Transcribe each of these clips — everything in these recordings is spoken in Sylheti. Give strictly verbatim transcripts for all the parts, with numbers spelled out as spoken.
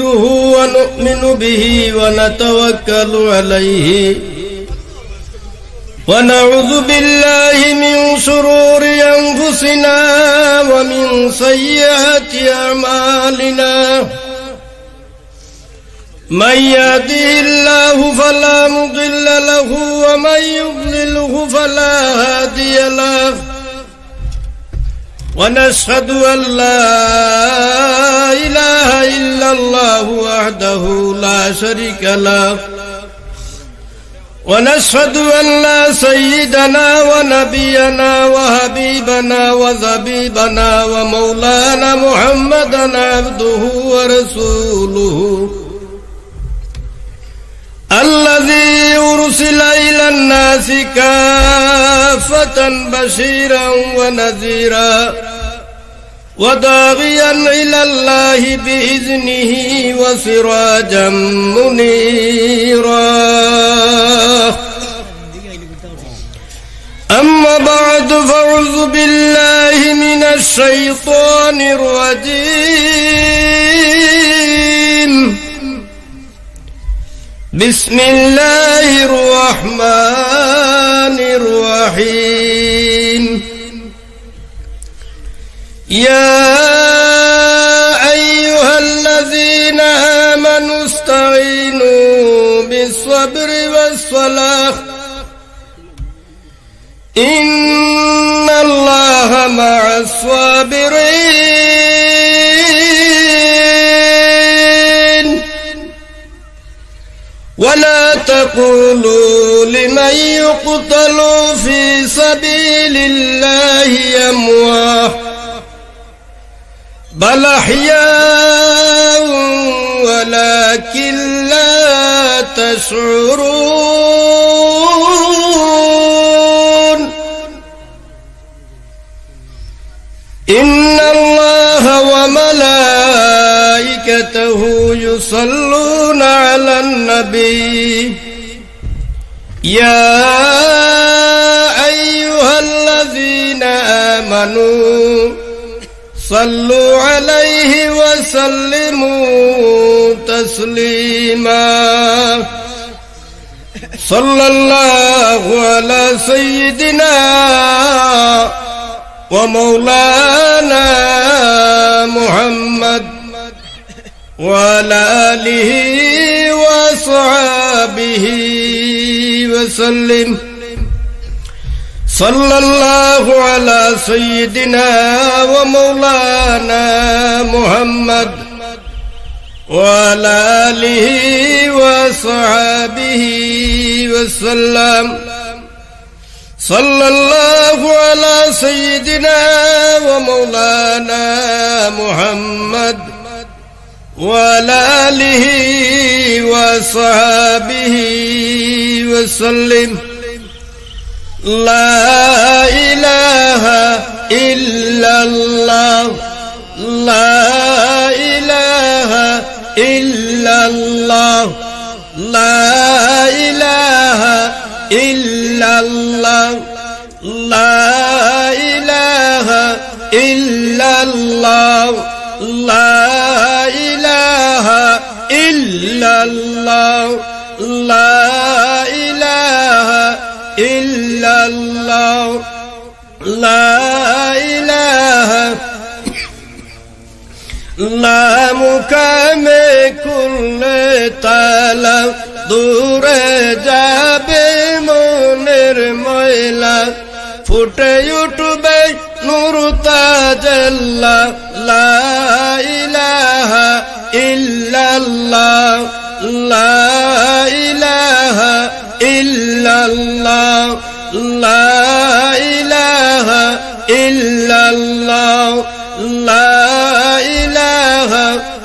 ونؤمن به ونتوكل عليه، ونعوذ بالله من شرور أنفسنا ومن سيئات أعمالنا. من يهده الله فلا مضل له، ومن يضلله فلا هادي له. ونشهد أن لا إله إلا الله وحده لا شريك له، ونشهد أن سيدنا ونبينا وحبيبنا وزبيبنا ومولانا محمدا عبده ورسوله، الذي أرسل إلى الناس كافة بشيرا ونذيرا، وداعيا إلى الله بإذنه وسراجا منيرا. أما بعد، فأعوذ بالله من الشيطان الرجيم. بسم الله الرحمن الرحيم. يا أيها الذين آمنوا استعينوا بالصبر والصلاة، إن الله مع الصابرين. ولا تقولوا لمن يقتل في سبيل الله أموات، بل أحياء ولكن لا تشعرون. إن الله وملائكته يصلون على النبي، يا أيها الذين آمنوا صلوا عليه وسلموا تسليما. صلى الله على سيدنا ومولانا محمد وعلى آله وصحبه وسلم. صلى الله على سيدنا ومولانا محمد وعلى آله وصحبه وسلم. صلى الله على سيدنا ومولانا محمد وعلى آله وصحبه وسلم. لا إله إلا الله. لا إله إلا الله. لا إله إلا الله. لا إله إلا الله. لا إله إلا الله. لا إله إلا الله. لا إله لا مقام كل تعالى، دور جاب من الميلاد، فوت اٹھبے نور تجلّی. لا إله إلا الله. لا إله إلا الله. لا إله إلا الله. لا إله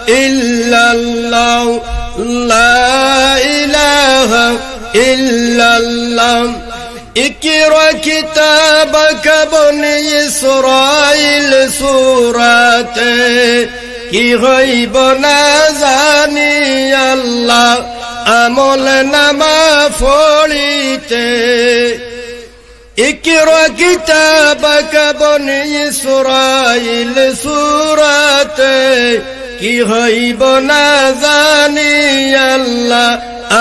إلا الله. لا إله إلا الله. اقرأ كتابك بني إسرائيل سورة তে কি হইব না জানি আল্লাহ, আমল নামা ফড়িতে। اقرأ كتابك بني إسرائيل سورة তে কি হইব না জানি আল্লাহ,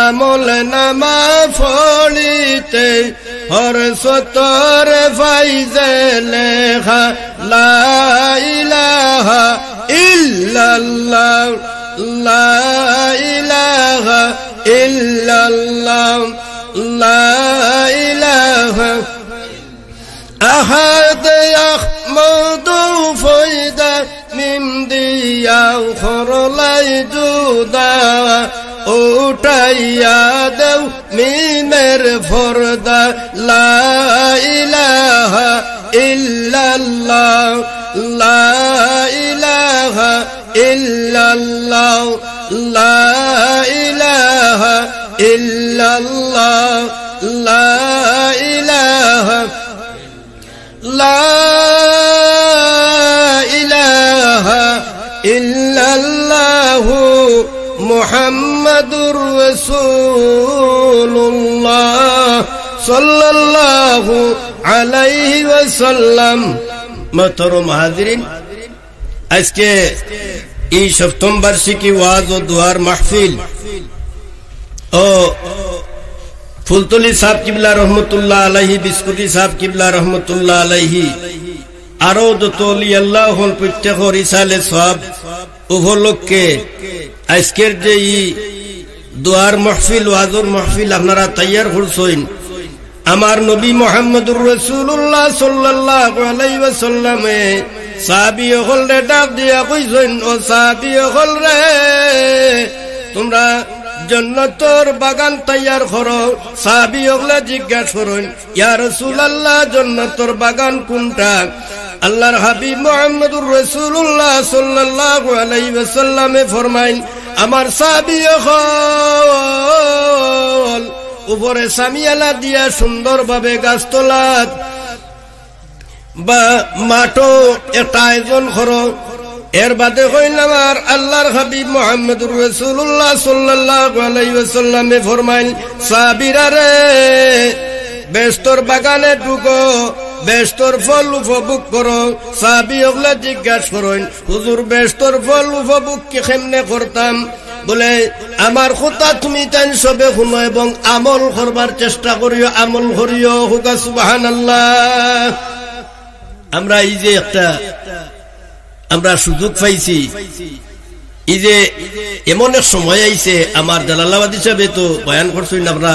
আমল নামা ফড়িতে হর সতর ফাইজে লেখা। লা ইলাহা ইল্লাল্লাহ, লা ইলাহা ইল্লাল্লাহ, লা ইলাহা আহাদ আহমদ ফয়দা মিম দিয়া খরলাই জুদা, উঠাইয়া দেও মিমের ফর্দা। লা ইলাহা ইল্লাল্লাহ, লা ইলাহা ইল্লাল্লাহ, লা ইলাহা ইল্লাল্লাহ, লা ইলাহা লা ইলাহা ইল্লাল্লাহু মুহাম্মাদুর রাসূলুল্লাহ সাল্লাল্লাহু আলাইহি ওয়াসাল্লাম। মুহতারাম হাজিরিন, আজকে এই সপ্তম বার্ষিকী ওয়াজ ও দোয়ার মাহফিল ও ফুলতলি সাহেব কিবলা রহমতুল্লাহ আলাইহি, বিস্কুটি সাহেব কিবলা রহমতুল্লাহ আলাইহি, আরো যত অলি আল্লাহ হন প্রত্যেকর ইসালে সওয়াব উপলক্ষে আজকের যে ই দোয়ার মাহফিল, ওয়াজর মাহফিল আপনারা তৈয়ার করছইন, আমার নবী মুহাম্মদুর রাসূলুল্লাহ সাল্লাল্লাহু আলাইহি ওয়াসাল্লামে সাহাবী অকলরে ডাক দিয়া কইছইন, "ও সাহাবী অকল রে, তুমরা জন্নতর বাগান তৈয়ার করো।" সাহাবী অকলে জিজ্ঞাসা করইন, "ইয়া রাসূলুল্লাহ, জন্নতর বাগান কুনটা?" আল্লাহর হাবিব মুহাম্মদুর রাসূলুল্লাহ সাল্লাল্লাহু আলাইহি ওয়াসাল্লামে ফরমাইন, আমার সাহাবী অকল উপরে সামিয়ানা দিয়া সুন্দরভাবে গাছতলাত বা মাঠো একটা আয়োজন করো। এর বাদে কইন আমার আল্লাহর হাবিব মুহাম্মদুর রাসূলুল্লাহ সাল্লাল্লাহু আলাইহি ওয়াসাল্লামে ফরমাইন, সাহাবীরা রে, বেহেশতর বাগানে ঢুকো, বেহেশতর ফল উপভোগ করো। সাহাবী অকলে জিজ্ঞাসা করইন, হুজুর, বেহেশতর ফল উপভোগ কি কেমনে করতাম? বলে, আমার কথা তুমি তাইন সবে হুনো এবং আমল করবার চেষ্টা করিও, আমল করিও। কউক্কা সুবহানাল্লাহ। আমরা এই যে একটা, আমরা সুযোগ পাইছি, এই যে এমন এক সময় আইছে, আমার জালালাবাদী সাহেবে তো বয়ান করছইন, আমরা,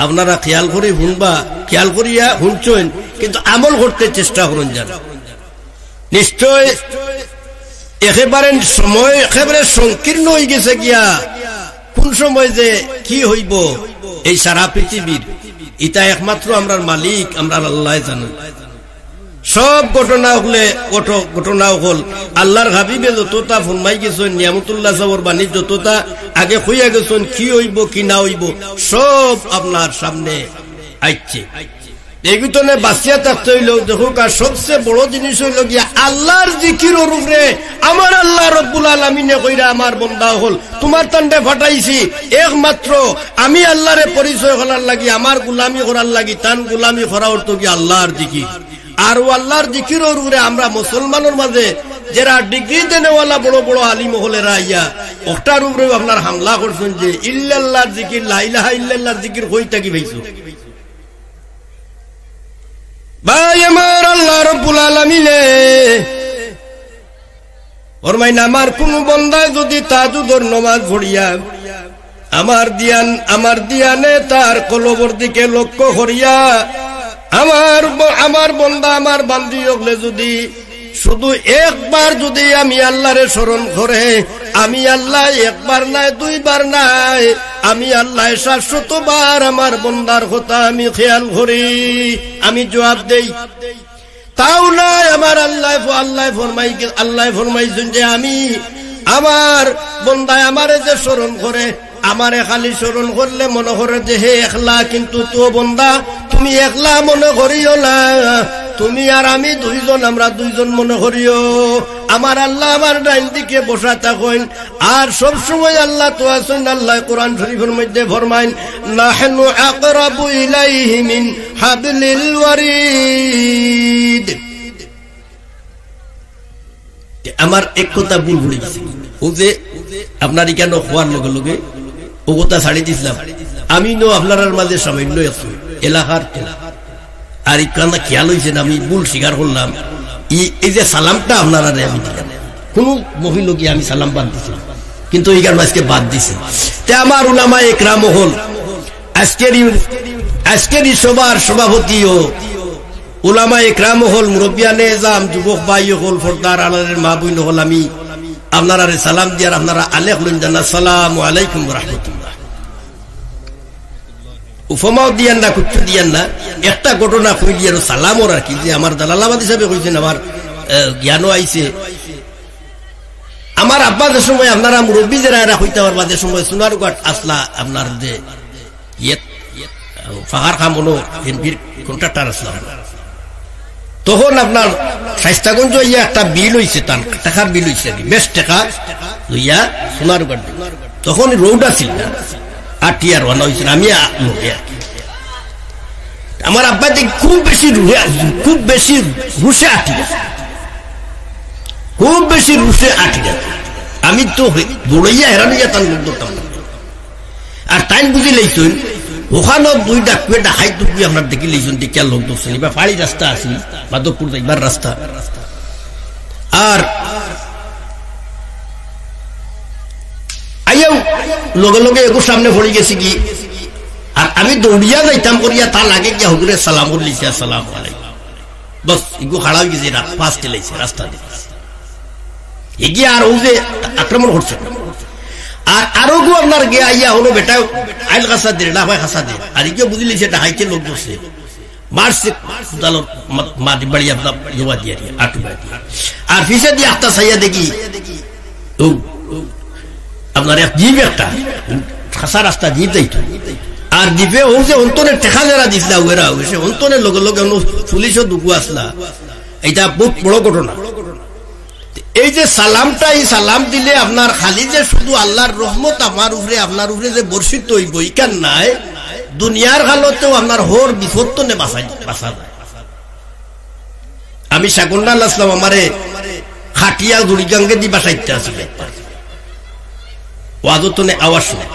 আপনারা খেয়াল করি হুনবা, খেয়াল করিয়া হুনছইন, কিন্তু আমল করতে চেষ্টা করুন যেন। নিশ্চয় একেবারে সময় একেবারে সংকীর্ণ অই গেছে গিয়া, কোন সময় যে কি হইব এই সারা পৃথিবীর, ইটা একমাত্র আমরার মালিক, আমরার আল্লায় জানইন। সব ঘটনা অকলে, ঘট-, ঘটনা অকল আল্লাহর হাবিবে যততা ফরমাই গেছইন, নিয়ামতুল্লাহ সাহেবর বাণী যততা আগে কইয়া গেছইন, কি অইব কি না অইব, সব আপনার সামনে আইছে। এই ভিতরে বাঁচিয়া থাকতে অইলে দেখউক্কা, আর সবচেয়ে বড় জিনিস অইলো গিয়া আল্লাহর জিকিরর উপরে আমার আল্লাহ রব্বুল আলামিনে কইরা, আমার বন্দা অকল, তুমার তানরে ফাটাইছি একমাত্র আমি আল্লাহরে পরিচয় করার লাগি, আমার গুলামি করার লাগি। তান গুলামি করা অর্থ কি? আল্লাহর জিকির। আর অউ আল্লাহর জিকিরর উপরে আমরা মুসলমানর মাঝে যেরা ডিগ্রি দেনেওয়ালা বড় বড় আলিম অকলেরা আইয়া অটার উপরেও আপনার হামলা করছইন যে ইল্লাল্লাহর জিকির, লা ইলাহা ইল্লাল্লাহর জিকির কই থাকি পাইছো? ভাই আমার, আল্লাহ রব্বুল আলামিনে ফরমাইন, আমার কুনু বন্দায় যুদি তাহাজ্জুদর নমাজ পড়িয়া আমার ধিয়ান, আমার ধিয়ানে তার কলবর দিকে লক্ষ্য করিয়া আমার ব-, আমার বন্দা, আমার বান্দি অকলে যুদি শুধু একবার যুদি আমি আল্লাহরে স্মরণ করে, আমি আল্লায় একবার নায়, দুইবার নায়, আমি আল্লায় সাত শতবার আমার বন্দার কথা আমি খেয়াল করি, আমি জবাব দেই। তাও নায়, আমার আল্লায় ফ-, আল্লায় ফরমাই-, আল্লায় ফরমাইছইন যে আমি আমার বন্দায় আমারে যে স্মরণ করে, আমারে খালি স্মরণ করলে মনে করে যে হে একলা, কিন্তু তো বন্দা, তুমি একলা মনে করিও না, তুমি আর আমি দুইজন, আমরা দুইজন মনে করিও। আমার আল্লাহ আমার ডাইন দিকে বসা থাকইন, আর সব সময় আল্লাহ তো আছইন। আল্লায় কোরআন শরীফর মধ্যে ফরমাইন, "নাহনু আকরাবু ইলাইহি মিন হাবলিল ওয়ারিদ।" তে আমার এক কথা ভুল পড়ি গেছে। ও যে আপনার ইখানো খোয়ার লগে লগে ও কথা ছাড়ি দিছলাম। আমি নু আপনারার মাঝে সামান্য আছি, এলাকার তো। আর ইখান খেয়াল অইছে না, আমি ভুল স্বীকার করলাম। ই-, এই যে সালামটা আপনারারে আমি দিলাম, কুনু মহফিলো গিয়া আমি সালাম বাদ দিছি, কিন্তু ইখান আজকে বাদ দিছি। তে আমার উলামায়ে একরাম অকল, আজকের ই, আজকের ই সভার সভাপতি ও উলামায়ে একরাম অকল, মুরব্বিয়ানে এজাম, যুবক ভাই অকল, পর্দার আড়ালের মা বইন অকল, আমি আপনারারে সালাম দিয়ার, আপনারা আলেক লইন জানা, আসসালামু আলাইকুম ওয়া রাহমাতুল্লাহ। উপমাও দিয়ার না, কুচ্ছু দিয়ার না, একটা ঘটনা কইলি আর সালামর আর কি, যে আমার জালালাবাদ হিসাবে কইছেন, আমার, আহ, জ্ঞানও আইছে। আমার আব্বা যে সময় আপনারা মুরব্বি যারা এরা কইতা পারবা, যে সময় সোনারঘাট আছলা আপনার যে ইয়ে, ফাঁকার কাম অনো এমপির কন্ট্রাক্টর আছলা। তখন আপনার শাইস্তাগঞ্জ ইয়া একটা বিল অইছে, তান টেকার বিল অইছে আর কি, বেশ টেকা লইয়া সোনারঘাট। তখন রোড আছিল না, আটিয়া রওনা অইছিল, আমি আ-, লগে আর কি। আমার আব্বা দেখি খুব বেশি রুহে, খুব বেশি রুশে আটিয়া, খুব বেশি রুশে আটিয়া। আমি তো হে-, দৌড়াইয়া হেরান অইয়া তান লোক ধরতাম না। আর তাইন বুঝি লাইছইন, ওখানো দুই ডাকুয়ে ডাকাইত দুগুই আপনার দেখি লাইছইন, দেখিয়া লোক ধরছইন। ইবা ফাড়ি রাস্তা আছিল, মাধবপুর যাইবার রাস্তা। আর আইয়াও লগে লগে এগু সামনে পড়ি গেছে কি, আর আমি দৌড়িয়া যাইতাম করিয়া তার আগে গিয়া হুজুরে সালাম করলিছি, "আসসালামু আলাইকুম।" বস, ইগু খাড়া অই গেছে, রা-, ফাঁস দিলাইছে রাস্তা দিয়া। এগিয়ে আর ও যে আক্রমণ করছে। আর আরো গু আপনার গিয়া আইয়া হলো বেটা আইল কাছা দে, না ভাই কাছা দে। আর ইগিয়ে বুঝিলিছে ডাকাইতে লোক ধরছে। মারছে কুদালর মা-, মাটি বাড়ি আপনার জোয়া দিয়া দিয়া, আটু বাড়ি দিয়া। আর পিছে দিয়া আখতা চাইয়া দেখি, ও, আপনার এক জিপ একটা, খাসা রাস্তা জিপ যাইতো। আর জিপে ও যে অন্তরে টেকা যারা দিছলা, ওরা, ওই সে অন্তরে লগে লগে অন্য পুলিশও দুগু আসলা। এটা বহুত বড় ঘটনা। এই যে সালামটা, এই সালাম দিলে আপনার খালি যে শুধু আল্লাহর রহমত আমার উপরে, আপনার উপরে যে বর্ষিত অইবো, ইখান নায়, দুনিয়ার হালতেও আপনার হর বিপদ তনে বাঁচা, বাঁচা যায়। আমি সাগরনাল আসলাম, আমারে খাটিয়া জুড়িগাঙ্গে দি বাসাইতে আসলে। ওয়াজও তো নে আওয়াজ নাই।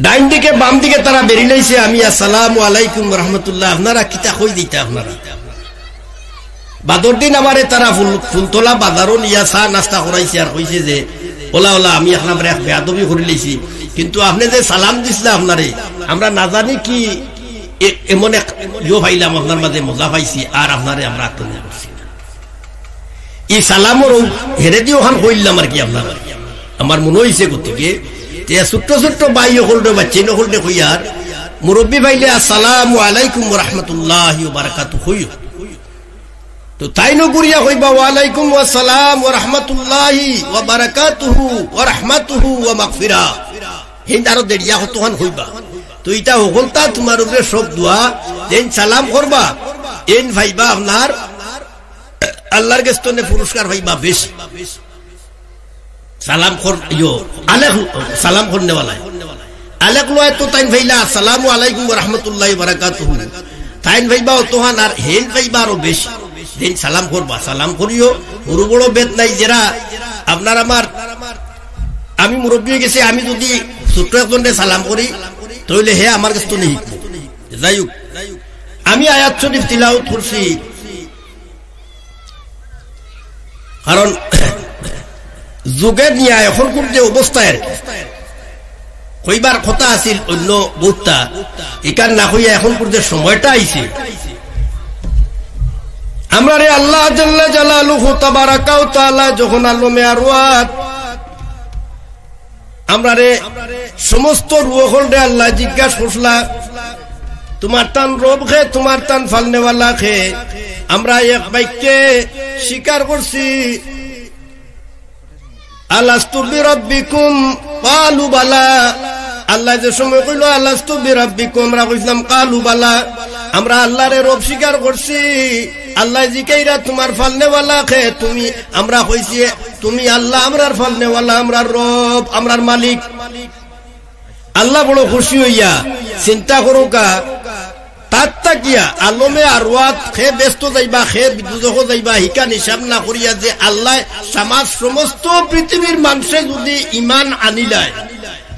ডাইন দিকে বাম দিকে তারা বেরিলাইছে, আমি আসসালামু আলাইকুম রহমতুল্লাহ, আপনারা কিতা কই দিতা আপনারা? বাদর দিন আমারে তারা ফুল-, ফুলতলা বাজারও নিয়া চা নাস্তা করাইছে আর কইছে যে, "ওলা, ওলা, আমি আপনার এক বেয়াদবি করিলাইছি, কিন্তু আপনে যে সালাম দিছলা আপনারে, আমরা না জানি কি এ-, এমন এক ইয়ো পাইলাম, আপনার মাঝে মজা পাইছি, আর আপনারে আমরা আক্রমণ করছি।" ই সালামর ও হেরে দি ওখান কইলাম আর কি আপনার। আমার মনো অইছে গতিকে, তে ছোট্ট ছোট্ট ভাই অকলরে, বাচ্চাইন অকলরে কইয়ার, মুরব্বি পাইলে আসসালামু আলাইকুম ওয়া রাহমাতুল্লাহি ওয়া বারাকাতুহু কইও। তো তাইনও ঘুরিয়া কইবা, "ওয়া আলাইকুম আসসালাম ওয়া রাহমাতুল্লাহি ওয়া বারাকাতুহু ওয়া রাহমাতুহু ওয়া মাগফিরা।" হিন্দ আরো দেড়িয়া কতখান কইবা। তো ইটা হকলতা তোমার উপরে সব দোয়া, যেইন সালাম করবা, এইন পাইবা আপনার আল্লাহর গেছ তনে পুরস্কার পাইবা বেশি। সালাম কর, ইয়ো, আলেক, সালাম করনেওয়ালায়। আলেক লয় তো তাইন পাইলা, "আসসালামু আলাইকুম ওয়া রাহমাতুল্লাহি ওয়া বারাকাতুহু।" তাইন পাইবা অতখান আর হেইন পাইবা আরো বেশি। যেইন সালাম করবা, সালাম করিও, বড় বড় ভেদ নাই, যেরা আপনার আমার, আমি মুরব্বি অই গেছি, আমি যদি ছোট্ট একজনরে সালাম করি, তাইলে হে আমার গেছ তনে হিকবো। যাই হোক, আমি আয়াত শরীফ তিলাওয়াত করছি, কারণ যুগে নিয়া এখনকুর যে অবস্থা আর কি, কইবার কথা আছিল অন্য বউততা, ইখান না কইয়া এখনকুর যে সময়টা আইছে। আমরারে আল্লাহ জাল্লা জালালুহু তাবারাকা ওয়া তাআলা যখন আলমে আরওয়াত আমরারে সমস্ত রু অকলরে আল্লায় জিজ্ঞাস করছলা, "তোমার তান রব খে, তোমার তান ফালনেওয়ালা খে?" আমরা এক বাক্যে স্বীকার করছি, "আলাস্তু বিরাব্বিকুম?" ক্বালু বালা। আল্লায় যে সময় কইলো, "আলাস্তু বিরাব্বিকুম?" আমরা কইছলাম, "ক্বালু বালা।" আমরা আল্লারে রব স্বীকার করছি। আল্লায় জিকাইরা, "তোমার ফালনেওয়ালা খে?" তুমি, আমরা কইছি, তুমি আল্লাহ, আমরার ফালনেওয়ালা, আমরার রব, আমরার মালিক। আল্লাহ বড় খুশি অইয়া চিন্তা করউক্কা, তার থাকিয়া আলমে আরওয়াত কে বেহেস্তো যাইবা, কে দুজখো যাইবা, হিকান হিসাব না করিয়া যে আল্লায় সমাজ, সমস্ত পৃথিবীর মানষে যুদি ইমান আনিলায়,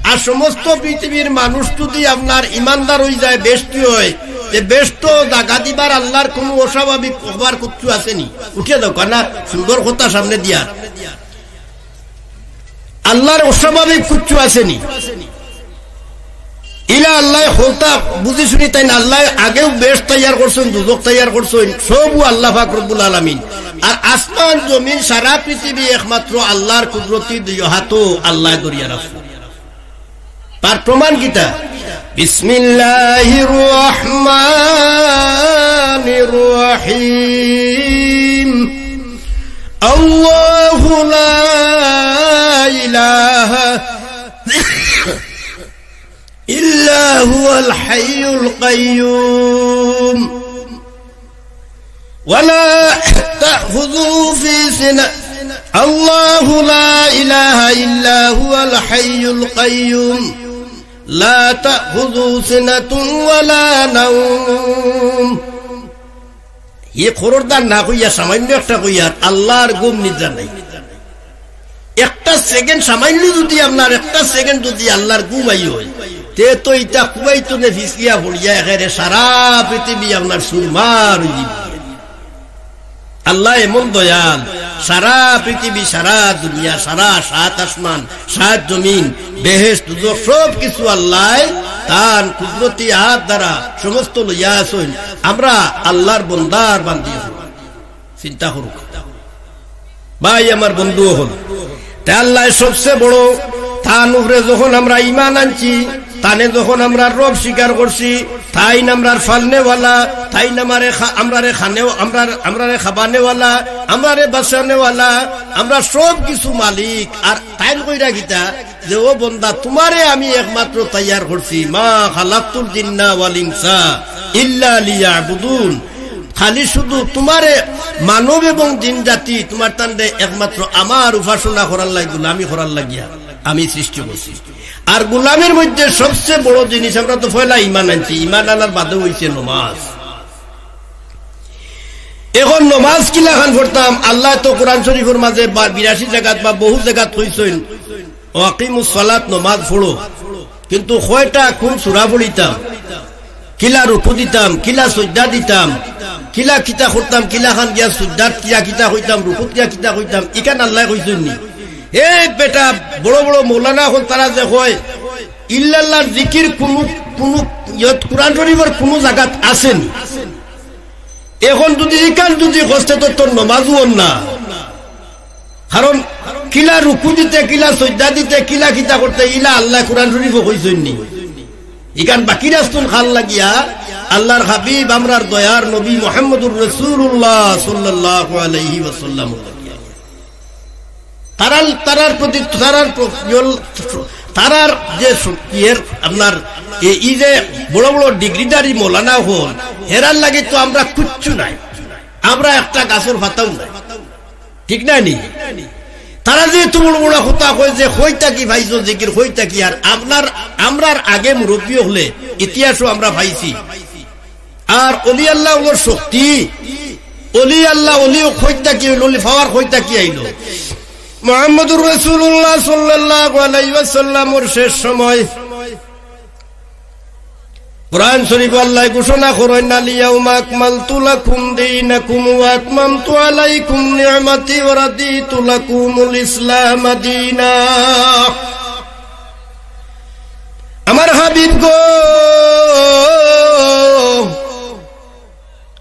আর সমস্ত পৃথিবীর মানুষ যুদি আপনার ইমানদার অইযায়, বেহেস্তি অয়, তে বেহেস্তো জাগা দিবার আল্লার কুনু অস্বাভাবিক অইবার কুচ্ছু আছে নি? উঠিয়া যাউক্কা না, সুন্দর কথা সামনে দিয়া। আল্লার অস্বাভাবিক কুচ্ছু আছে নি? ইলা আল্লায় হকলতা বুঝি শুনি তাইন আল্লায় আগেউ বেহেস্ত তৈয়ার করছইন, দুজখ তৈয়ার করছইন, সবউ আল্লা পাক রব্বুল আলামিন। আর আসমান জমিন সারা পৃথিবী একমাত্র আল্লার কুদরতি দুই হাতো আল্লায় ধরিয়া রাখছইন। তার প্রমাণ কিতা? বিসমিল্লাহির রহমানির রহিম। আল্লাহু লা ইলাহা ইল্লা হুয়াল হাইয়ুল কাইয়ুম। ولا تأخذه في سنة. الله لا إله إلا هو الحي القيوم. لا تأخذه سنة ولا نوم. ই খবরদার না কইয়া সামান্য একটা কইয়ার আল্লার ঘুম নিদ্রা নাই। একটা সেকেন্ড সামান্য যুদি আপনার একটা সেকেন্ড যুদি আল্লার ঘুম আই অয়, তে তো ইতা খুবাই তো নে ফিসলিয়া পড়িয়া একেরে সারা পৃথিবী আপনার সুরমার অইযিবো। আল্লা এমন দয়াল, সারা পৃথিবী, সারা দুনিয়া, সারা সাত আসমান, সাত জমিন, বেহেস্ত, দুজখ, সব কিছু আল্লায় তান কুদরতি হাত দ্বারা সমস্ত লইয়া আছইন। আমরা আল্লার বন্দার বান্দি অইছি। চিন্তা করুক্কা ভাই, আমার বন্ধু অকল। তে আল্লায় সবচে বড়, তান উপরে যখন আমরা ইমান আনছি, তানে যখন আমরা রব স্বীকার করছি, তাইন আমরার ফালনেওয়ালা, তাইন আমারে খা-, আমরারে খানেও-, আমরার, আমরারে খাবানেওয়ালা, আমরারে বাঁচানেওয়ালা, আমরা সব কিছু মালিক। আর তাইন কইরা কিতা? যে, "ও বন্দা, তুমারে আমি একমাত্র তৈয়ার করছি, মা খালাকতুল জিন্না ওয়াল ইনসা ইল্লা লিয়াবুদুন।" খালি শুধু তুমারে, মানব এবং জিন জাতি, তুমার তানরে একমাত্র আমার উপাসনা করার লাগি, গোলামি করার লাগিয়া আমি সৃষ্টি করছি। আর গোলামির মধ্যে সবচে বড় জিনিস, আমরা তো পয়লা ইমান আনছি, ইমান আনার বাদে অইছে নমাজ। এখন নমাজ কিলাখান পড়তাম? আল্লায় তো কোরআন শরীফর মাঝে বা বিরাশি জাগাত বা বহু জাগাত কইছইন, "ওয়াকিমুস সালাত", নমাজ পড়ো। কিন্তু কয়টা, কুন সূরা পড়িতাম, কিলা রুকু দিতাম, কিলা সইজদা দিতাম, কিলা কিতা করতাম, কিলাখান গিয়া সইজদাত কিলা কিতা কইতাম, রুকুত গিয়া কিতা কইতাম, ইখান আল্লায় কইছইন নি? এ বেটা, বড় বড় মৌলানা অকল তারা যে কয়, ইল্লাল্লাহর জিকির কুনু, কুনু ইয়ত কোরআন শরীফর কুনু জাগাত আছে নি? এখন যুদি ইখান যুদি কইস তে তোর নমাজও অর না। কারণ কিলা রুকু দিতে, কিলা সইজদা দিতে, কিলা কিতা করতে, ইলা আল্লায় কোরআন শরীফো কইছইন নি? ইখান বাকি রাখছইন কার লাগিয়া? আল্লার হাবিব, আমরার দয়ার নবী মুহাম্মদুর রাসূলুল্লাহ সাল্লাল্লাহু আলাইহি ওয়াসাল্লাম। তারার, তারার প্রতি, তারার প্র-, ইয়ল-, তারার যে স-, ইয়ের আপনার এ-, ই যে বড় বড় ডিগ্রিধারী মৌলানা অকল, হেরার লাগি তো আমরা কুচ্ছু নায়, আমরা একটা গাছর পাতাও নায়, ঠিক না নি? তারা যে এত বড় বড় কথা কয় যে কই থাকি পাইছো জিকির, কই থাকি, আর আপনার, আমরার আগে মুরব্বি অকলে ইতিহাসও আমরা পাইছি। আর অলি আল্লাহ অকলর শক্তি, অলি আল্লাহ, অলি অকল কই থাকি অইলো, অলি পাওয়ার কই থাকি আইলো? মুহাম্মদুর রাসূলুল্লাহ সাল্লাল্লাহু আলাইহি ওয়াসাল্লামর শেষ সময় কোরআন শরীফো আল্লায় ঘোষণা করইন, "আল ইয়াউমা আকমালতু লাকুম দীনাকুম ওয়া আতমামতু আলাইকুম নি'মাতি ওয়া রাদিতু লাকুমুল ইসলামা দীনা।" আমার হাবিব গো,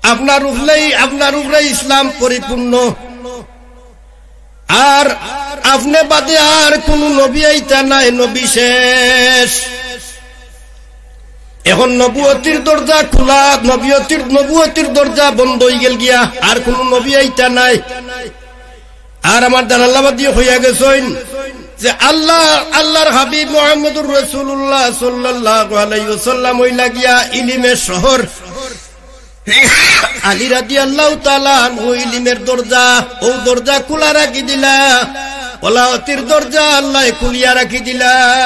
আপনার উপরেই, আপনার উপরে ইসলাম পরিপূর্ণ। আর আপনে বাদে আর কুনু নবী আইতা নায়, নবী শেষ। এখন নবুয়তির দরজা খুলা, নবীয়তির, নবুয়তির দরজা বন্ধ অইগেল গিয়া, আর কুনু নবী আইতা নায়। আর আমার দালালাবাদী কইয়া গেছইন যে আল্লাহ, আল্লার হাবিব মুহাম্মদুর রাসূলুল্লাহ সাল্লাল্লাহু আলাইহি ওয়াসাল্লাম অইলা গিয়া ইলিমের শহর। আলী রাদিয়াল্লাহু তাআলা আনহু ইলিমের দরজা, অউ দরজা খুলা রাখি দিলা, ওলায়তির দরজা আল্লায় খুলিয়া রাখি দিলা।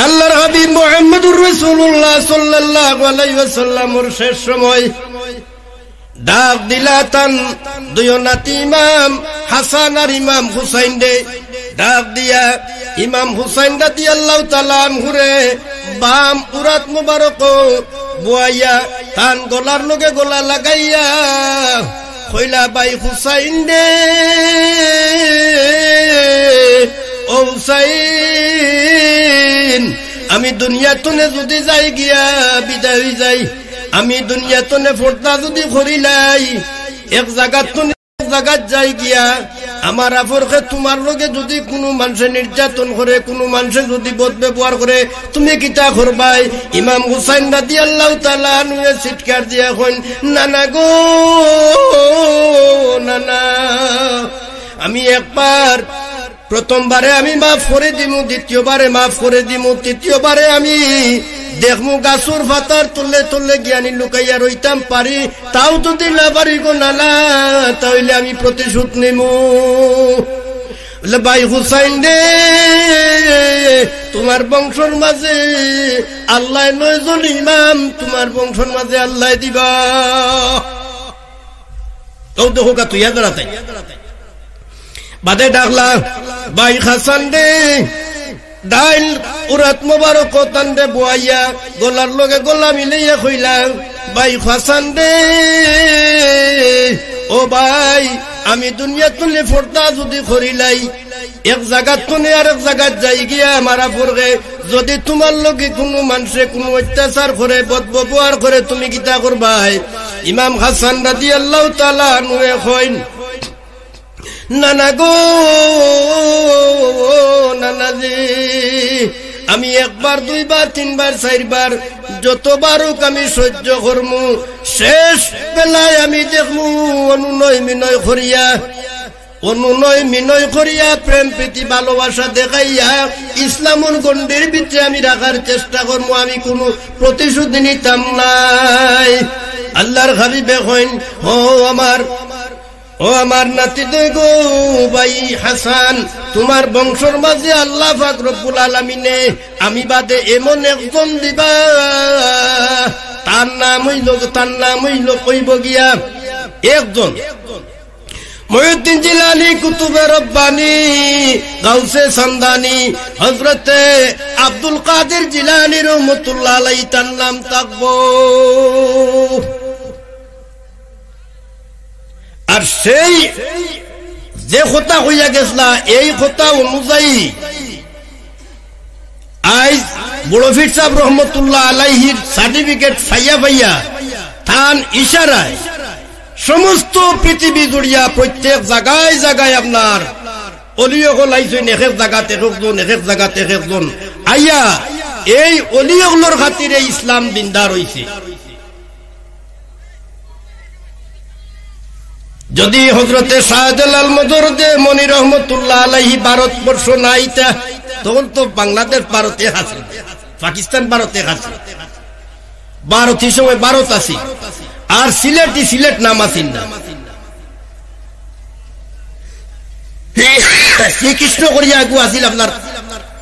আল্লাহর হাবিব মুহাম্মদুর রাসূলুল্লাহ সাল্লাল্লাহু আলাইহি ওয়াসাল্লামর শেষ সময় ডাক দিলা তান দুইও নাতি ইমাম হাসান আর ইমাম হুসাইনরে। ডাক দিয়া ইমাম হুসাইন রাদিয়াল্লাহু তাআলা আনহুরে বাম উরাত মুবারক বওয়াইয়া তান গলার লগে গলা লাগাইয়া কইলা, "ভাই হুসাইন রে, ও হুসাইন, আমি দুনিয়া তনে যুদি যাই গিয়া বিদায় অই যাই, আমি দুনিয়া তনে পর্দা যুদি করিলাই, এক জাগাত তনে এক জাগাত যাই গিয়া, আমার আফরকে তুমার লগে যুদি কুনু মানষে নির্যাতন করে, কুনু মানষে যুদি বদ ব্যবহার করে, তুমি কিতা করবায়?" ইমাম হুসাইন রাদিয়াল্লাহু তাআলা আনহুয়ে চিৎকার দিয়া কইন, "নানা গো, নানা, আমি একবার, প্রথমবারে আমি মাফ করি দিমু, দ্বিতীয়বারে মাফ করি দিমু, তৃতীয়বারে আমি দেখমু গাছর পাতার তলে তলে গিয়া নি লুকাইয়া রইতাম পারি, তাও যুদি না পারি গো নানা, তা অইলে আমি প্রতিশোধ নিমু।" বলে, "ভাই হুসাইন রে, তুমার বংশর মাঝে আল্লায় নয়জন ইমাম তুমার বংশর মাঝে আল্লায় দিবা।" তো দেখো গা তুই এদারা তাই বাদে ডাকলা, "ভাই হাসান রে।" ডাইন উরাত মোবারক তানরে বওয়াইয়া গলার লগে গলা মিলাইয়া কইলা, "ভাই হাসান রে, ও ভাই, আমি দুনিয়া তনে পর্দা যুদি করিলাই, এক জাগাত তনে আরেক জাগাত যাই গিয়া আমার আফরকে যুদি তুমার লগে কুনু মানষে কুনু অত্যাচার করে, বদ ব্যবহার করে, তুমি কিতা করবায়?" ইমাম হাসান রাদিয়াল্লাহু তাআলা আনহুয়ে কইন, "নানা গো, নানাজি, আমি একবার, দুইবার, তিনবার, চাইরবার, যতবার অউক আমি সহ্য করমু, শেষ বেলায় আমি দেখমু অনুনয় বিনয় করিয়া, অনুনয় বিনয় করিয়া, প্রেম প্রীতি ভালোবাসা দেখাইয়া ইসলামর গণ্ডির ভিতরে আমি রাখার চেষ্টা করমু, আমি কুনু প্রতিশোধ নিতাম নায়।" আল্লাহর হাবিবে কইন, ও আমার ও আমার নাতি দুই গো, ভাই হাসান, তুমার বংশর মাঝে আল্লাহ পাক রব্বুল আলামিনে আমি বাদে এমন একজন দিবা, তার নাম অইলো, তার নাম অইলো, অইবো গিয়া একজন। মহিউদ্দিন জিলানী, কুতুবে রব্বানী, গাউসে সামদানি, হযরতে আব্দুল কাদের জিলানী রহমতুল্লাহ আলাইহি তার নাম থাকবো। আর সেই যে কথা কইয়া গেছলা, এই কথা অনুযায়ী আইজ বড় পীর সাহেব রহমতুল্লাহ আলাইহির certificate পাইয়া পাইয়া তান ইশারায় সমস্ত পৃথিবী জুড়িয়া প্রত্যেক জাগায় জাগায় আপনার অলি অকল আইছইন, এক এক জাগাত এক একজন, এক এক জাগাত এক একজন আইয়া এই অলি অকলর খাতিরে ইসলাম জিন্দা রইছে। যদি হযরতে শাহজালাল মজরুদে মনি রহমতুল্লাহ আলাইহি ভারতবর্ষ না আইতা, তখন তো বাংলাদেশ ভারত এক আছিল, পাকিস্তান ভারত এক আছিল, ভারত ই সময় ভারত আছিল, আর সিলেট ই সিলেট নাম আছিল না। শ্রীকৃষ্ণ করিয়া আগু আছিল আপনার,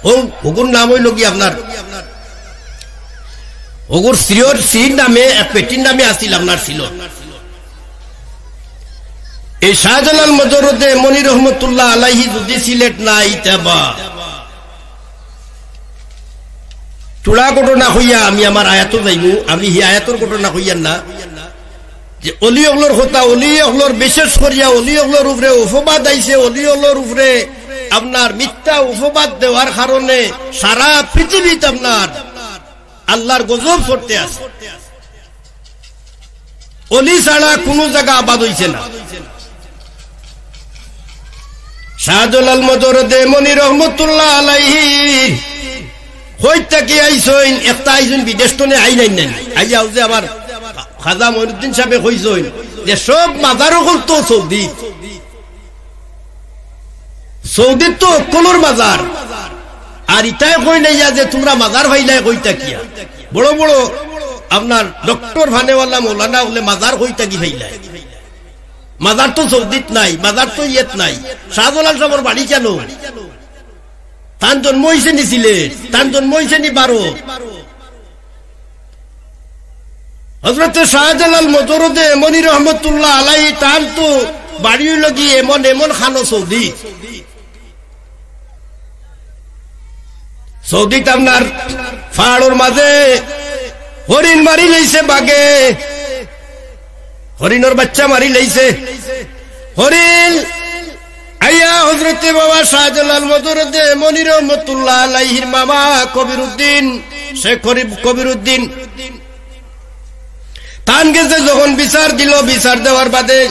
হৌ, হগুর নাম অইলো গি আপনার, হগুর শ্রীর, শ্রীর নামে, এক বেটির নামে আছিল আপনার সিলেট। এই শাহজালাল মজরুদে মনি রহমতুল্লাহ আলাইহি যদি সিলেট না আইতা বা চূড়া ঘটনা কইয়া আমি আমার আয়াতো যাইমু, আমি হি আয়াতর ঘটনা কইয়ার না, যে অলি অকলর কথা, অলি অকলর, বিশেষ করিয়া অলি অকলর উপরে অপবাদ আইছে, অলি অকলর উপরে আপনার মিথ্যা অপবাদ দেওয়ার কারণে সারা পৃথিবীত আপনার আল্লাহর গজব পড়তে আছে। অলি ছাড়া কুনু জাগা আবাদ অইছে না। শাহজালাল মজরুদে মনি রহমতুল্লাহ আলাইহি কই থাকি আইছইন, একটা আইছইন বিদেশ তনে আইলাইন নাই। আইয়া অউ যে আমার খাজা মঈনুদ্দিন সাহেবে কইছইন যে সব মাজার অকল তো সৌদি, সৌদিত তো অকলর মাজার। আর ইতায় কইন আইয়া যে তুমরা মাজার পাইলায় কই থাকিয়া। বড় বড় আপনার ডক্টর ফানেওয়ালা মৌলানা অকলে মাজার কই থাকি পাইলায়। মাজার তো সৌদিত নাই, মাজার তো ইয়েত নাই। শাহজালাল সাহেবর বাড়ি কেন? তান জন্ম অইছে নি সিলেট, তান জন্ম অইছে নি ভারত। হযরতে শাহজালাল মজরুদে মনি রহমতুল্লাহ আলাইহি, তান তো বাড়ি অইলো গিয়া এমন, এমন খানো সৌদি। সৌদিত আপনার পাহাড়র মাঝে হরিণ মারি লাইছে বাঘে, হরিণর বাচ্চা মারি লাইছে। হরিণ আইয়া হযরতে বাবা শাহজালাল মজরুদে মনি রহমতুল্লাহ আলাইহির মামা কবিরউদ্দিন, শেখ করিব-, কবিরউদ্দিন, তান গেছে যখন বিচার দিল, বিচার দেওয়ার বাদে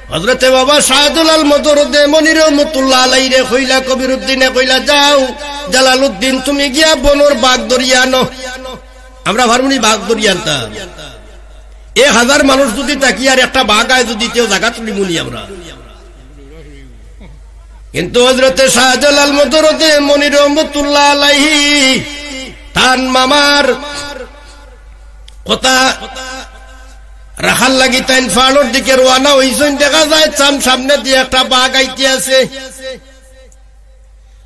হযরতে বাবা শাহজালাল মজরুদে মনি রহমতুল্লাহ আলাইহিরে কইলা, কবিরউদ্দিনে কইলা, "যাও জালালউদ্দিন, তুমি গিয়া বনর বাঘ ধরিয়া আনো।" আমরা পারমু নি বাঘ ধরিয়া আনতাম? এক হাজার মানুষ যুদি থাকি আর একটা বাঘ আয় যুদি, তেও জাগা তুলিমু নি আমরা। কিন্তু হযরতে শাহজালাল মজরুদে মনি রহমতুল্লাহ আলাইহি তান মামার কথা রাখার লাগি তাইন পাহাড়র দিকে রওয়ানা অইছইন। দেখা যায় চাম সামনে দিয়া একটা বাঘ আইতে আছে,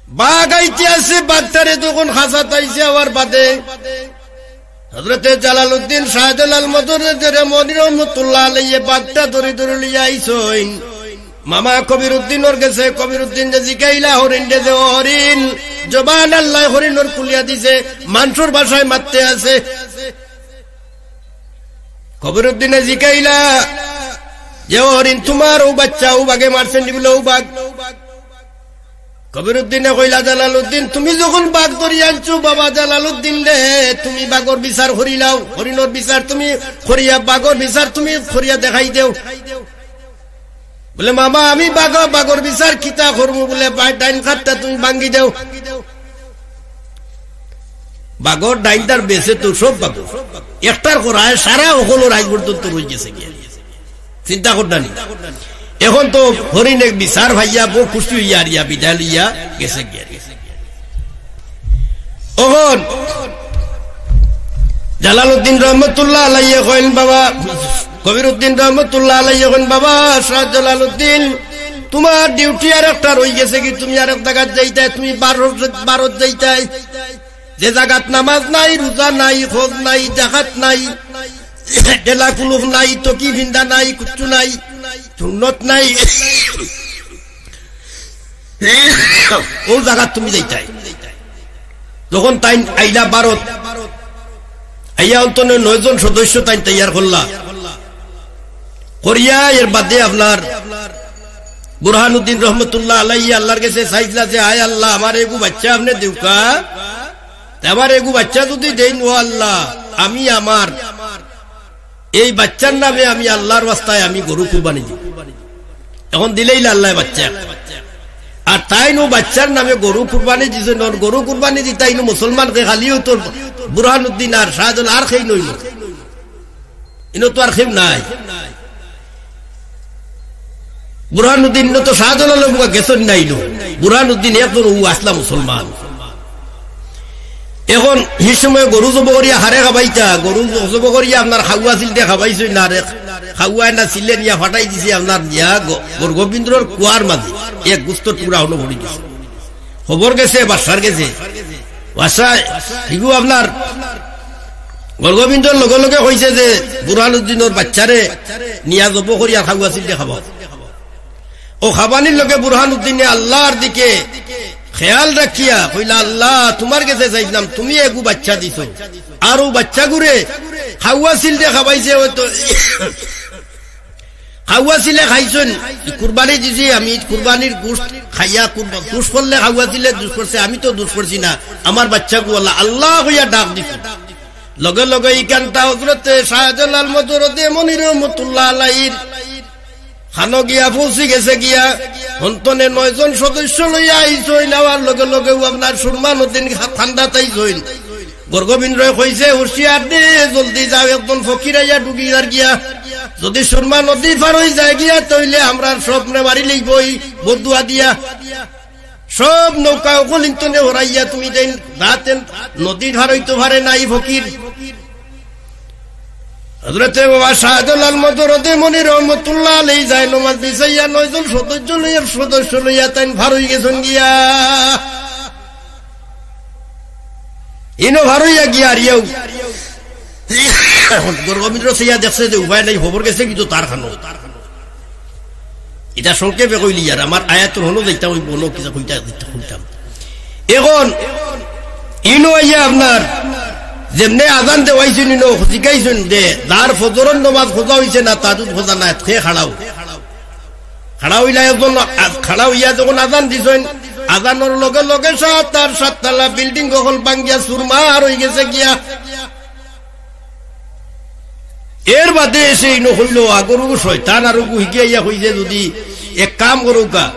বাঘ আইতে আছে। বাঘটারে যখন খাঁচাত আইছে, আওয়ার বাদে হযরতে জালালউদ্দিন শাহজালাল মজরুদে মনি রহমতুল্লাহ আলাইহি বাঘটা ধরি ধরি লইয়া আইছইন। মামা কবিরউদ্দিনর গেছে, কবিরউদ্দিনে জিকাইলা হরিণরে যে, "ও হরিণ, জবান আল্লায় হরিণর খুলিয়া দিছে, মানষর ভাষায় মাততে আছে।" কবিরউদ্দিনে জিকাইলা যে, "ও হরিণ, তুমার অউ বাচ্চা অউ বাঘে মারছে নি?" বলে, "অউ বাঘ।" কবিরউদ্দিনে কইলা, "জালালউদ্দিন, তুমি যখন বাঘ ধরি আনছো, বাবা জালালউদ্দিন রে, তুমি বাঘর বিচার করিলাও, হরিণর বিচার তুমি করিয়া, বাঘর বিচার তুমি করিয়া দেখাই দেও।" বলে, "মামা, আমি বাঘ, বাঘর বিচার কিতা করমু?" বলে, "বাঘ ডাইন কাতটা তুমি ভাঙ্গি দেও।" বাঘর ডাইনটার বেছে তো সব বাঘ। একটার করায় সারা হকলর আইজ পর্যন্ত রইগেছে গিয়া। চিন্তা করতা নি? এখন তো হরিণে বিচার পাইয়া বড় খুশি অইয়া আর ইয়া বিদায় লইয়া গেছে গিয়া। অখন জালালউদ্দিন রহমতুল্লাহ আলাইহি কইন, "বাবা," কবিরউদ্দিন রহমতুল্লাহ আলাইহি কইন, "বাবা শাহ জালালউদ্দিন, তুমার duty আর একটা রইগেছে গি, তুমি আরেক জাগাত যাইতায়, তুমি ভারত, ভারত যাইতায়, যে জাগাত নামাজ নাই, রোজা নাই, হজ নাই, জাকাত নাই, ঢেলা কুলুফ নাই, তকি ফিন্দা নাই, কুচ্ছু নাই, সুন্নত নাই, অউ জাগাত তুমি যাইতায়।" যখন তাইন আইলা ভারত, আইয়া অন্তত নয়জন সদস্য তাইন তৈয়ার করলা, করিয়া এর বাদে আপনার বুরহানুদ্দিন রহমতুল্লাহ আলাইহি আল্লাহর গেছে চাইছলা যে, "আয় আল্লাহ, আমার এগু বাচ্চা আপনে দেউক্কা, তে আমার এগু বাচ্চা যুদি দেইন, ও আল্লাহ, আমি আমার এই বাচ্চার নামে আমি আল্লাহর ওয়াস্তায় আমি গরু কুরবানি দিমু।" এখন দিলাইলা আল্লায় বাচ্চা। আর তাইন অউ বাচ্চার নামে গরু কুরবানি দিছইন। অখন গরু কুরবানি দিতা ইনো মুসলমান কে খালি অউ তো বুরহানুদ্দিন আর শাহজালাল আর কেউ নায়। ইনো তো আর কেউ নাই। বুরহানুদ্দিন ইনো তো শাহজালাল অউ গেছইন না ইনো। বুরহানুদ্দিন একজন অউ আছলা মুসলমান। এখন হি সময় গরু জবো করিয়া হারে খাবাইতা, গরু জবো করিয়া আপনার খাওয়া চিলটে খাবাইছইন না রে, খাওয়ায় না চিলে নিয়া ফাটাই দিছে আপনার নিয়া গ-, গৌরগোবিন্দর কুয়ার মাঝে এক গুস্তর টুকরা অনো পড়ি গেছে। খবর গেছে, বাদশার গেছে, বাদশা হিগু আপনার গৌরগোবিন্দর লগে লগে কইছে যে বুরহানুদ্দিনর বাচ্চারে নিয়া জবো করিয়া খাওয়া চিলটে খাবাও। অউ খাবানির লগে বুরহানুদ্দিনে আল্লাহর দিকে খেয়াল রাখিয়া কইলা, "আল্লাহ, তুমার গেছে চাইছলাম, তুমি এগু বাচ্চা দিছো, আর অউ বাচ্চাগুরে খাওয়া চিলটে খাবাইছে, অউ তো খাওয়া চিলে খাইছইন, কুরবানি দিছি আমি, কুরবানির গোশত খাইয়া কুরবা-, দুষ করলে খাওয়া চিলে দুষ করছে, আমি তো দুষ করছি না, আমার বাচ্চাগু আল্লাহ, আল্লাহ কইয়া ডাক দিছি।" লগে লগে ইখানতা হযরতে শাহজালাল মজরুদে মনি রহমতুল্লাহ আলাইহির খানো গিয়া পৌঁছি গেছে গিয়া, হন্তনে নয়জন সদস্য লইয়া আইছইন, আওয়ার লগে লগেউ আপনার সুরমা নদীর ঠান্ডাত আইছইন। গৌরগোবিন্দরে কইছে, "হুঁশিয়ার দে, জলদি যাও, একজন ফকির আইয়া ডুবি যার গিয়া। যুদি সুরমা নদী পার অই যায় গিয়া, তইলে আমরার সবরে মারি লইবো ই বদদুয়া দিয়া।" সব নৌকা অকল ইন্তনে হরাইয়া তুমি যেইন রাতে নদী পার অইতো পারে না ই ফকির। হযরতে বাবা শাহজালাল মজরুদে মনি রহমতুল্লাহ আলাইহি যায় নমাজ বিছাইয়া নয়জন সদস্য লইয়া, সদস্য লইয়া তাইন পার অই গেছইন গিয়া। ইনো ভারইয়া গিয়া আরিয়াও গর্গমিন্দ্র চাইয়া দেখছে যে উপায় নাই, খবর গেছে কিন্তু তার খানো। ইটা সংক্ষেপে কইলি আর আমার আয়াতর হনো যাইতাম, ওই বনো কিতা কইতা দিতে কইতাম। এখন ইনো আইয়া আপনার যেমনে আজান দেওয়াইছইন, ইনো জিকাইছইন যে যার ফজরর নমাজ খোঁজা হইছে না, তাজুদ খোঁজা না, হে খাড়াও। খাড়া হইলা একজন, আ-, খাড়া হইয়া যখন আজান দিছইন, আজানর লগে লগে সাত আর সাততলা বিল্ডিং অকল ভাঙ্গিয়া চুরমার হই গেছে গিয়া। এর বাদে এসে ইনো কইলো, আগরু শয়তান আর ওগু হিকিয়া ইয়া কইছে, যদি এক কাম করুকা,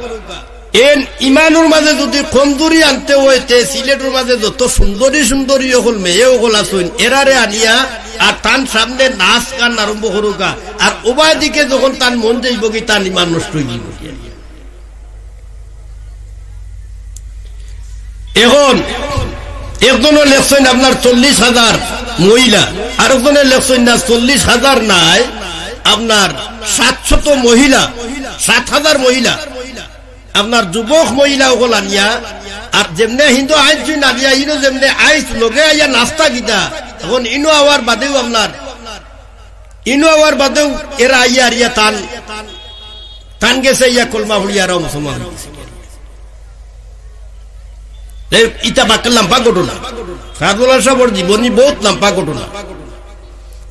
এন ইমানর মাঝে যদি কমজুরি আনতে হয়, তে সিলেটর মাঝে যত সুন্দরী সুন্দরী অকল মেয়ে অকল আছইন, এরারে আনিয়া আর তান সামনে নাচ গান আরম্ভ করুকা। আর ওবায় দিকে যখন তান মন যাইবগি, তান ইমান নষ্ট হইবগি। এখন একজনে লেখছইন আপনার চল্লিশ হাজার মহিলা, আর একজনে লেখছইন না চল্লিশ হাজার নাই, আপনার সাতশত মহিলা, সাত হাজার মহিলা, আপনার যুবক মহিলা অকল আনিয়া, আর যেমনে হিন্দু আইন চুই আনিয়া, ইনো যেমনে আইস লগে আইয়া নাস্তা গিতা, এখন ইনো আওয়ার বাদেও আপনার, ইনো আওয়ার বাদেও এরা আইয়া আর ইয়া তান, তান গেছে ইয়া কলমা পড়িয়া আরো মুসলমান হই গেছে। এই ইটা বাক্কা লাম্বা ঘটনা। শাহজালাল সাহেবর জীবনী বহুত লাম্বা ঘটনা।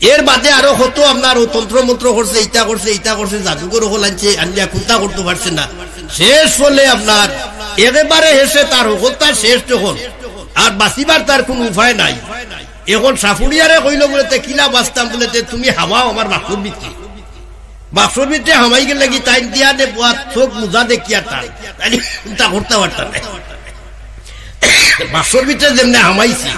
এর বাদে আরো কত আপনার ও তন্ত্র মন্ত্র করছে, ইটা করছে, ইটা করছে, জাদুঘর অকল আনছে, আনিয়া কুন্তা করতে পারছে না। শেষ ফলে আপনার একেবারে হেসে তার হকলতা শেষ যখন, আর বাঁচিবার তার কোনো উপায় নাই। এখন সাফুরিয়ারে কইলো বুলে, "তে কিলা বাঁচতাম?" বুলে, "তে তুমি হামাও আমার বাক্সর ভিতরে।" বাক্সর ভিতরে হামাই গেলে কি তাইন দিয়া দে বুয়া চোখ মুজা দেখিয়া তাই, তাইলে কুন্তা করতে পারতাম না। বাক্সর ভিতরে যেমনে হামাইছি,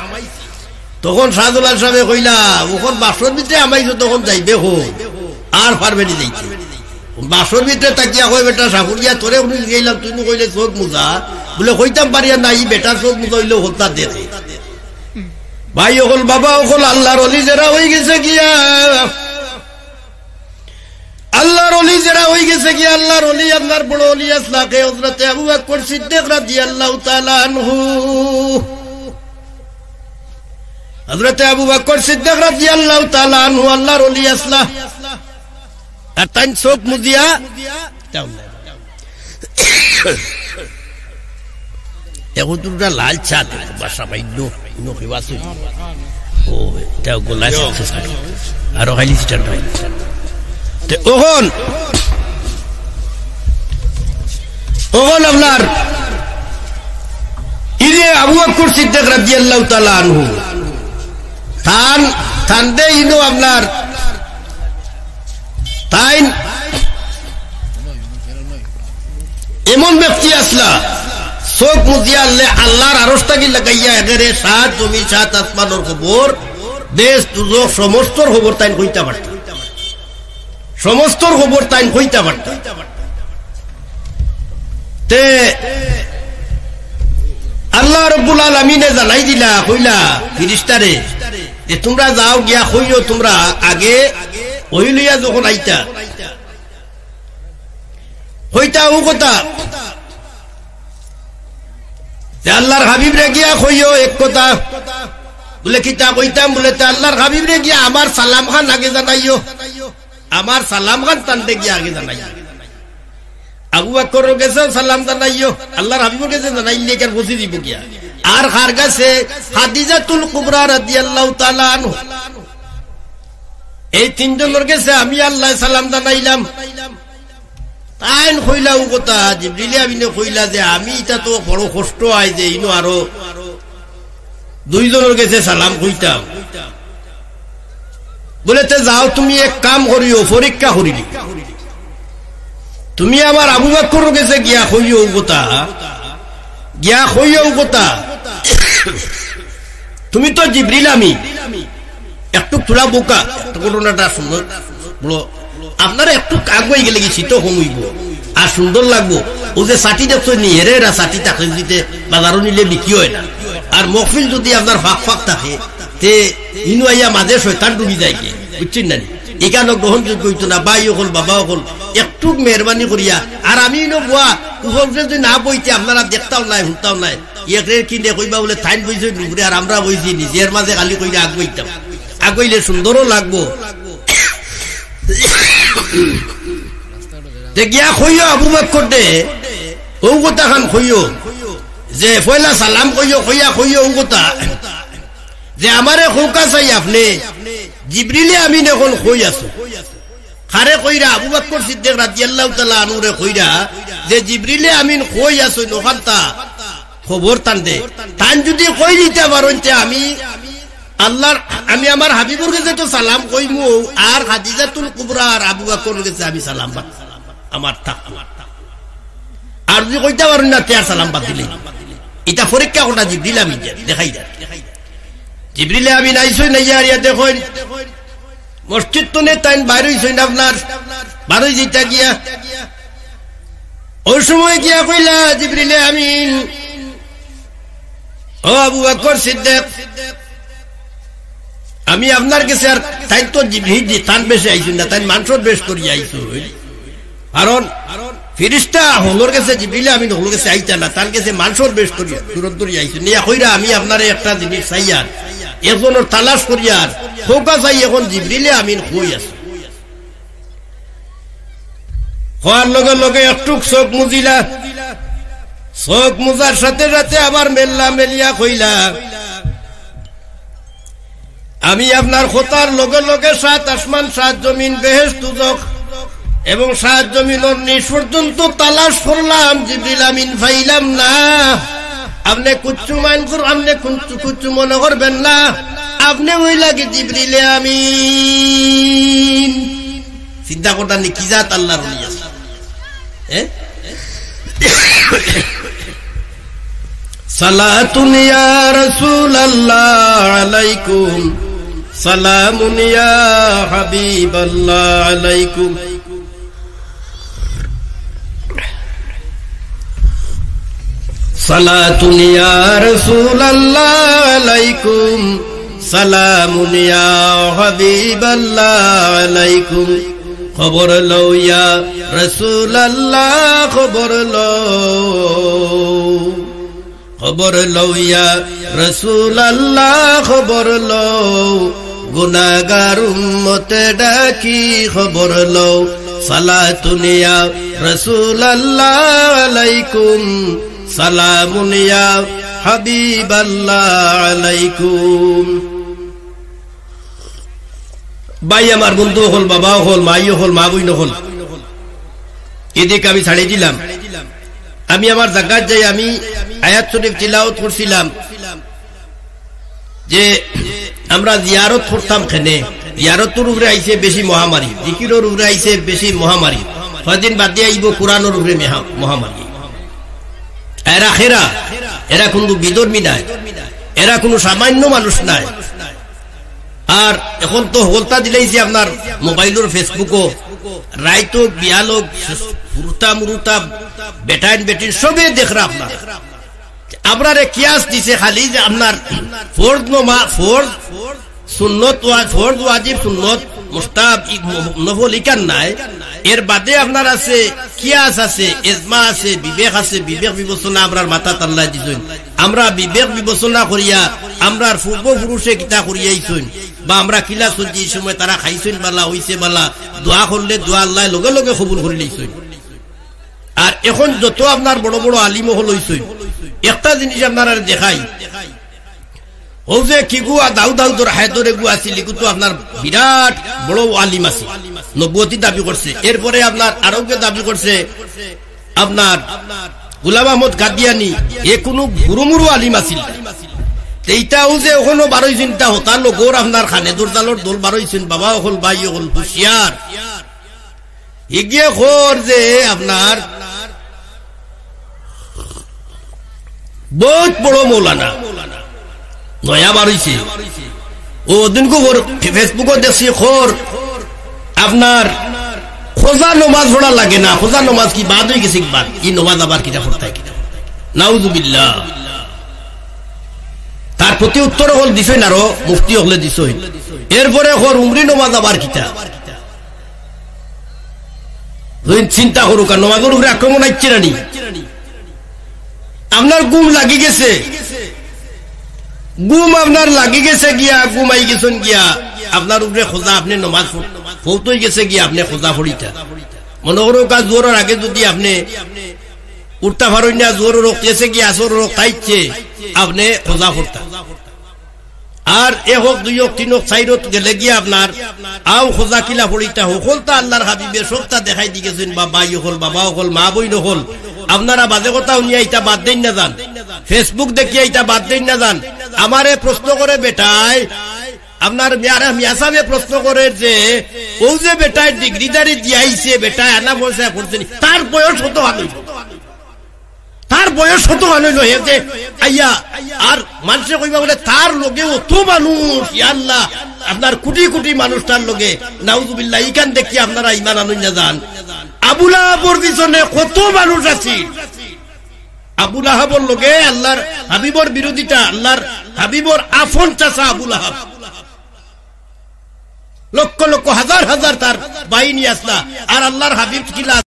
তখন শাহজালাল সাহেবে কইলা, "ওখন বাক্সর ভিতরে হামাইছো, তখন যাইবে কই? আর পারবে নি যাইতে।" বাক্সর ভিতরে তাকিয়া কয়, "বেটা সাফুরিয়া, তোরে উনি গেলাম, তুই নু কইলে চোখ মুজা।" বুলে, "কইতাম পারিয়া না, ই বেটা চোখ মুজা হইলেও হত্যা দেখে।" ভাই অকল, বাবা অকল, আল্লাহর অলি যেরা হই গেছে গিয়া, আল্লাহর অলি যেরা হই গেছে গিয়া, আল্লাহর অলি, আল্লাহর বড় অলি আছলা কে হযরতে আবু বকর সিদ্দিক রাদিয়াল্লাহু তাআলা আনহু। হযরতে আবু বকর সিদ্দিক রাদিয়াল্লাহু তাআলা আনহু আল্লাহর অলি আছলা। আর তাইন চোখ মুজিয়া এখন তো ওটা লাল চা দে, বাসা ভাই, নো, নো, কি বাস হইল? ও, এটা গোলা আছে, আছে, আছে। আরো খাইলি স্টার্ট হয়। তে ওখন, ওখন আপনার, এই যে আবু বকর সিদ্দিক রাদিয়াল্লাহু তাআলা আনহু, তান, তানদে ইনো আপনার, তাইন এমন ব্যক্তি আছলা, চোখ মুজিয়া আল্লে আল্লাহর আরশ থাকি লাগাইয়া একেরে সাত জমি সাত আসমানর খবর, বেহেস্ত দুজখ সমস্তর খবর তাইন কইতা পারতা। সমস্তর খবর তাইন কইতা পারতা। তে আল্লাহ রব্বুল আলামিনে জানাই দিলা, কইলা ফিরিস্তারে যে, "তুমরা যাও গিয়া কইও, তুমরা আগে ওই লইয়া যখন আইতা, কইতা ও কথা যে আল্লাহর হাবিবরে গিয়া কইও এক কথা।" বুলে, "কিতা কইতাম?" বুলে, "তে আল্লাহর হাবিবরে গিয়া আমার সালাম খান আগে জানাইও, আমার সালাম খান তানরে গিয়া আগে জানাইও।" আবু বকরর গেছে সালাম জানাইও, আল্লাহর হাবিবর গেছে জানাইলে কেন বুঝি দিব গিয়া। আর কার গেছে? খাদিজাতুল কুবরা রাদিয়াল্লাহু তাআলা আনহা। এই তিনজনর গেছে আমি আল্লাহ সালাম জানাইলাম। তাইন কইলা ও কথা, জিবরিলে আমিনে কইলা যে, "আমি ইটা তো বড় কষ্ট হয় যে ইনো আরো দুইজনর গেছে সালাম কইতাম।" বুলে, "তে যাও, তুমি এক কাম করিও, পরীক্ষা করিলি, তুমি আমার আবু বকরর গেছে গিয়া কইও ও কথা, গিয়া কইও ও কথা, তুমি তো জিবরিল আমিন।" একটু থুড়া বোকা, একটু ঘটনাটা সুন্দর, বড়, আপনারা একটু আগুয়াই গেলে কি শীত কম হইব আর সুন্দর লাগবো। ও যে ছাতি দেখছো নি, হেরে এরা ছাতি থাকে, যদি বাজারও নিলে বিক্রি হয় না। আর মহফিল যদি আপনার ফাঁক ফাঁক থাকে, তে ইনু আইয়া মাঝে শয়তান ঢুকি যায় গিয়া, বুঝছেন না নি? এখানে গ্রহণযোগ্য হইতো না। ভাই অকল, বাবা অকল, একটু মেহরবানি করিয়া, আর আমি ইনো বুয়া, উপরে যদি না বইতে আপনারা দেখতাও নাই, শুনতাও নাই। একরে কিনে কইবা বুলে, "তাইন বইছইন উপরে আর আমরা বইছি নিচে, এর মাঝে খালি কইরা আগুয়াইতাম, আগুয়াইলে সুন্দরও লাগবো।" তে গিয়া কইও আবু বকররে, অউ কথাখান কইও, যে পয়লা সালাম কইও, কইয়া কইও অউ কথা, যে আমারে কউক্কা চাই আপনে, জিবরিলে আমিন অখন কই আছইন। কারে কইরা? আবু বকর সিদ্দিক রাদিয়াল্লাহু তাআলা আনহুরে কইরা, যে জিবরিলে আমিন কই আছইন, অখানতা খবর তান দে। তান যুদি কই দিতা পারইন, তে আমি আল্লার, আমি আমার হাবিবর গেছে তো সালাম কইমু, আর খাদিজাতুল কুবরা আর আবু বকরর গেছে আমি সালাম বাদ, আমার থাক। আর যুদি কইতা পারইন না, তে আর সালাম বাদ দিলে। ইটা পরীক্ষা করা জিবরিল আমিন দে-, দেখাই দেয়। জিবরিলে আমিন আইছইন, আইয়া আর ইয়া দেখইন, মসজিদ তনে তাইন বাইর অইছইন, আপনার বারই যাইতা গিয়া। অউ সময় গিয়া কইলা জিবরিলে আমিন, "ও আবু বকর সিদ্দিক, আমি আপনার গেছে আর," তাইন তো জিবরিল দি-, তান বেশে আইছইন না, তাইন মানষর বেশ করিয়া আইছইন। কারণ ফিরিস্তা হকলর গেছে, জিবরিলে আমিন হকলর গেছে আইতা না, তান গেছে মানষর বেশ করিয়া, সুরত ধরিয়া আইছইন। ইয়া কইরা, "আমি আপনারে একটা জিনিস চাইয়ার, একজনর তালাশ করিয়ার, কউক্কা চাই অখন জিবরিলে আমিন কই আছে।" কওয়ার লগে লগে একটুক চোখ মুজিলা, চোখ মুজার সাথে সাথে আবার মেললা, মেলিয়া কইলা, "আমি আপনার কথার লগে লগে সাত আসমান, সাত জমিন, বেহেশত, দুজখ এবং সাত জমিনর নিচ পর্যন্ত তালাশ করলাম, জিবরিল আমিন পাইলাম না। আপনে কুচ্ছু মাইন্ড কর-, আপনে কুচ্ছু, কুচ্ছু মনে করবেন না, আপনে অউ লাগি জিবরিলে আমিন।" চিন্তা করতা নি, কি জাত আল্লার ওলি আছে, হ্যাঁ? সালাতুন ইয়া রাসূলুল্লাহ আলাইকুম, সালামুন ইয়া হাবিবাল্লাহ আলাইকুম। সালাতুন ইয়া রাসূলুল্লাহ আলাইকুম, সালামুন ইয়া হাবিবাল্লাহ আলাইকুম। খবর লও ইয়া রাসূলুল্লাহ, খবর লও। খবর লও ইয়া রাসূলুল্লাহ, খবর লও। গুনাহগার উম্মতে ডাকি খবর লও। সালাতুন ইয়া রাসূলুল্লাহ আলাইকুম, সালামুন ইয়া হাবিবাল্লাহ আলাইকুম। ভাই আমার, বন্ধু অকল, বাবা অকল, মাই অকল, মা বইন অকল, এদিক আমি ছাড়ি দিলাম। আমি আমার জাগাত যাই, আমি আয়াত শরীফ তিলাওয়াত করছিলাম যে আমরা জিয়ারত করতাম কেনে, জিয়ারতর উপরে আইছে বেশি মহামারী, জিকিরর উপরে আইছে বেশি মহামারী। কয়দিন বাদে আইবো কোরআনর উপরে মেহা-, মহামারী। এরা কেরা? এরা কুনু বিধর্মী নায়, এরা কুনু সামান্য মানুষ নায়। আর অখন তো হকলতা দিলাইছে আপনার মোবাইলর, Facebook-ও, রাইতো বিয়ালো, ফুরুতা মুরুতা, বেটাইন বেটিন সবে দেখরা আপনার। আমরারে কিয়াস দিছে খালি যে আপনার ফরজ নমা-, ফরজ, সুন্নত ওয়া-, ফরজ, ওয়াজিব, সুন্নত, মুস্তাহাব, ই-, ম-, নফল ইখান নায়। এর বাদে আপনার আছে, কিয়াস আছে, এজমা আছে, বিবেক আছে, বিবেক বিবেচনা আমরার মাথাত আল্লায় দিছইন। আমরা বিবেক বিবেচনা করিয়া, আমরার পূর্বপুরুষে কিতা করিয়া আইছইন, বা আমরা কিলা চলছি, ই সময় তারা খাইছইন বালা, অইছে বালা, দোয়া করলে দোয়া আল্লায় লগে লগে কবুল করি লইছইন। আর অখন যত আপনার বড় বড় আলিম অকল অইছইন, একটা জিনিস আপনারারে দেখাই, অউ যে কিগু আ-, দাউদ দাউদর হায়দর এগু আছিল, ইগু তো আপনার বিরাট বড় আলিম আছিল, নবুয়তি দাবি করছে। এরপরে আপনার আরোগ্য দাবি করছে আপনার গোলাম আহমদ কাদিয়ানি, এ কুনু গুরুমুরু আলিম আছিল না। তে ইতা অউ যে অখনো বারইছইন, তা হতা লগর আপনার খানে দরজালর দল বারইছইন, বাবা অকল, ভাই অকল, হুঁশিয়ার। ইগিয়ে খর যে আপনার বউত বড় মৌলানা নয়া বারইছে। অউ দিনকু খর Facebook-ও দেখছি খর আপনার খজা নমাজ পড়া লাগে না, খজা নমাজ কি বাদ অইগেছে কি বাদ? ই নমাজ আবার কিতা পড়তায় কিতা? নাউজুবিল্লাহ। তার প্রতি উত্তর অকল দিছইন, আরো মুফতি অকলে দিছইন। এরপরে খর উমরি নমাজ আবার কিতা? চিন্তা করুক্কা, নমাজর উপরে আক্রমণ আইছে না নি? আপনার ঘুম লাগি গেছে, ঘুম আপনার লাগি গেছে গিয়া, ঘুমাই গেছইন গিয়া, আপনার উপরে খোজা, আপনে নমাজ পড়-, ফৌত অই গেছে গিয়া, আপনে খোজা পড়িতা। মনো করউক্কা জোহরর আগে যুদি আপনে উঠতা পারইন না, জোহরর অক্ত গেছে গিয়া, আসরর অক্ত আইছে, আপনে খোজা পড়তা। আর এক অক্ত, দুই অক্ত, তিন অক্ত, চাইর অক্ত গেলে গিয়া আপনার আও খোজা কিলা পড়িতা, হকলতা আল্লার হাবিবে সবতা দেখাই দি গেছইন। বাবা অকল, বাবা অকল, মা বইন অকল, আপনারা বাজে কথা হুনিয়া ইতা বাদ দেইন না যান, Facebook দেখিয়া ইতা বাদ দেইন না যান। আমারে প্রশ্ন করে বেটায়, আপনার মিয়া, মিয়া সাবে প্রশ্ন করের যে, অউ যে বেটায় ডিগ্রিধারী দিয়াইছে, বেটায় আনা পয়সায় পড়ছে নি, তার বয়স কত অইলো? তার বয়স কত অইলো হে যে আইয়া, আর মানষে কইবা বুলে, "তার লগে অত মানুষ, ইয়া আল্লাহ, আপনার কুটি কুটি মানুষ তার লগে।" নাউজুবিল্লাহ, ইখান দেখিয়া আপনারা ইমান আনইন না যান। আবু লাহাবর পিছনে কত মানুষ আছিল। আবু লাহাবর লগে আল্লার হাবিবর বিরোধিতা, আল্লার হাবিবর আফন চাচা আবু লাহাব। লক্ষ লক্ষ, হাজার হাজার তার বাহিনী আছলা, আর আল্লার হাবিব কিলা